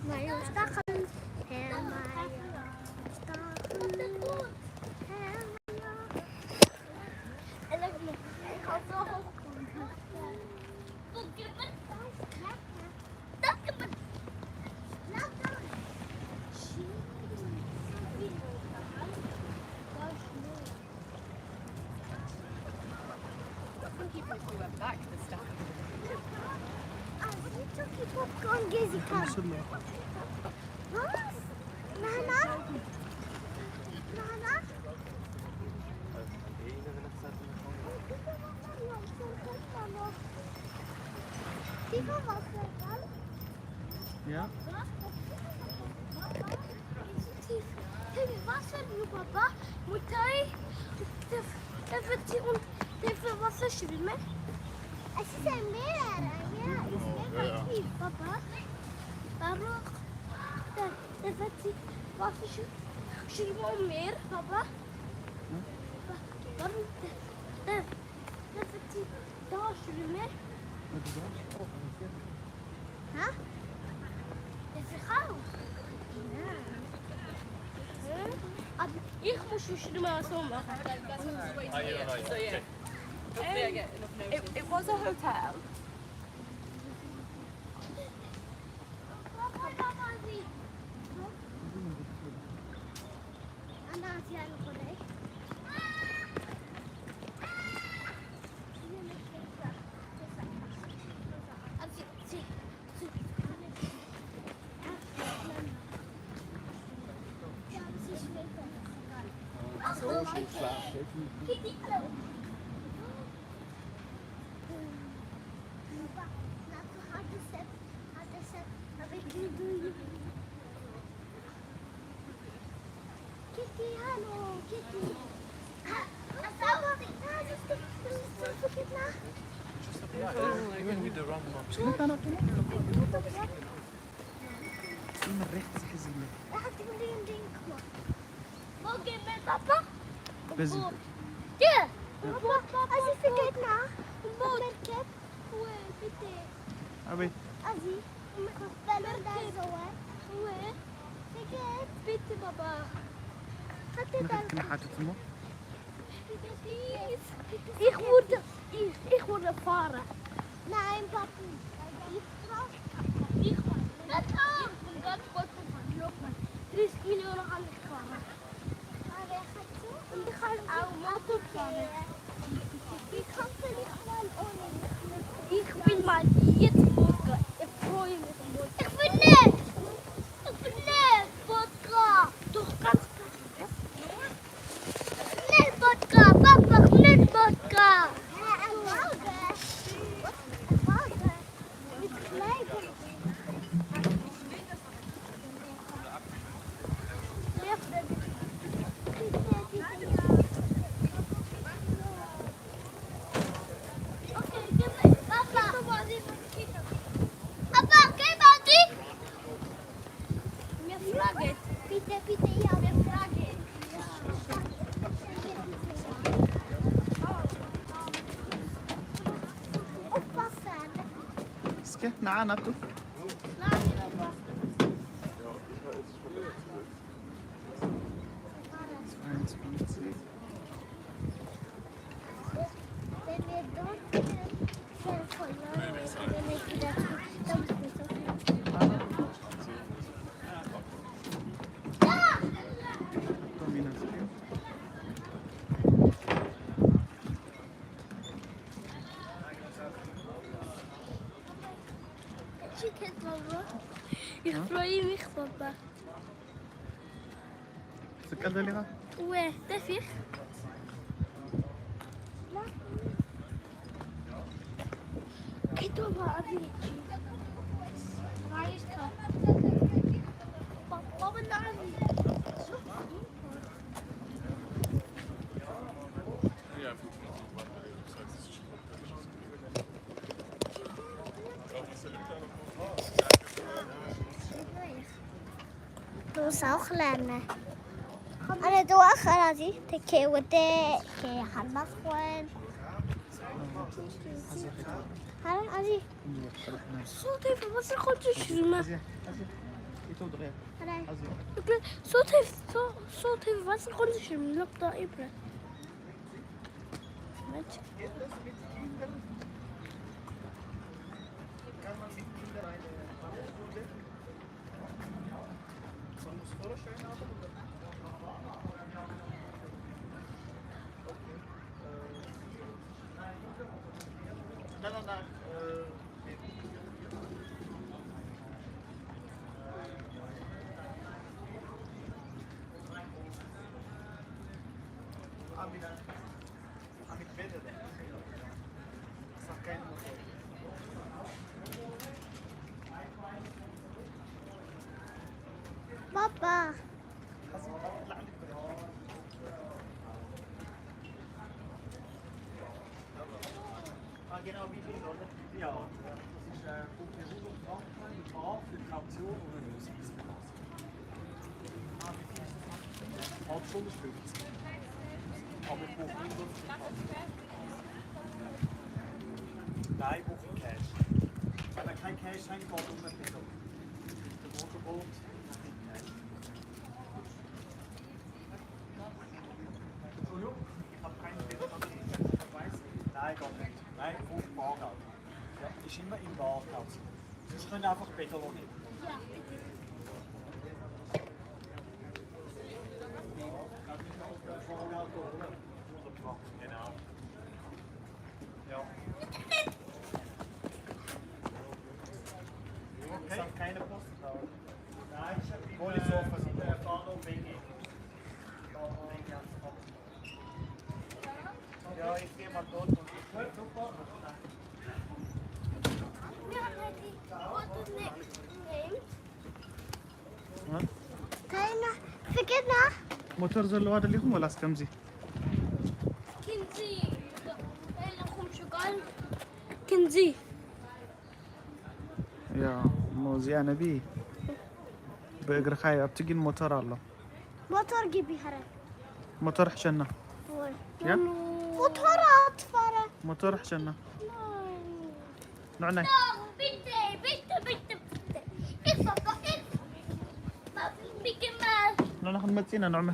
Mayo stachen, Herr Mayo stachen, Herr Mayo. En ik ga zo hoog komen. We went back to stuff. Popcorn gezi kan. Was? Nana? Nana? Die van wat dan? Ja. Was nu papa? Moet hij even wat schwimmen? Es ist ein Meer, ja, es ist mega tief, Papa. Warum? Da wird sie was schwimmen im Meer, Papa. Warum? Da wird sie da schwimmen. Hä? Das ist auch. Ja. Aber ich muss schwimmen so machen. So yeah. Hopefully I get enough notice. It was a hotel. Kitty, hallo, Kitty. Misschien kan dat doen. Iemand rechts gezien. Oké, met papa? Busy. Ja. Als je vergeet na. Met kip. Bitte. Abi. Azi. Verder daar zo, hè. Vergeet. Bitte, papa. Gaat dit dan? Kena حاجة تسمع؟ Ich wurde fahren. Nein, Papi. Ich bin ganz kurz gefahren. 30 Millionen an ich fahren. Und ich kann auch Motor fahren. Ich kann nicht mal ohne. Ich will mal jetzt Wodka. Ich freue mich. Ich will nicht. Ich will nicht Wodka. Doch ganz klar. Nicht Wodka. Papa, nicht Wodka. Ska معانا تو. Ich freue mich, Papa. Ska du lira? Ouais, darf ich? Geht aber an die Reicht Papa, nein. Du musst auch lernen. أنا دوا خلاصي تكي ودي كي حمص وين هلا أزي صوتي في بس خلت شو ما يتو دغيا هذا عزيز صوتي بس كنتش من نقطة إبرة ماشي لا لا لا عم يتبادل صح كاين موتور بابا Genau, wie viel, oder? Ja, das ist 100 Franken mit A für die Kaution und eine Ausweisbelastung. Wie viel ist das? Halb Stunde 50. Aber ich brauche 100 Nein, ich brauche Cash. Wenn wir kein Cash haben, geht es um ein Pedal. Der Motorboot hat kein Cash. Entschuldigung, ich habe keinen Pedal. Nein, geht nicht. Nein, auf Bargeld. Ja, ist immer im Bargeld. Sonst können einfach Pedalo nehmen. Ja, Genau. Ja. Es hat keine Post drauf. Nein, ich habe Wohl ist offen. In der Fahndung wegen. Ja, ich gehe mal dort und ich höre super. فكرنا موتور زلو هذا اللي هم ولا اسكمزي كنزي لكم شغال كنزي يا موزي انا بي بقر خاي ابتقين موتور الله موتور جيبي هرا موتور حشنا يا موتور أطفال موتور حشنا نعنى نحن متينا نعمه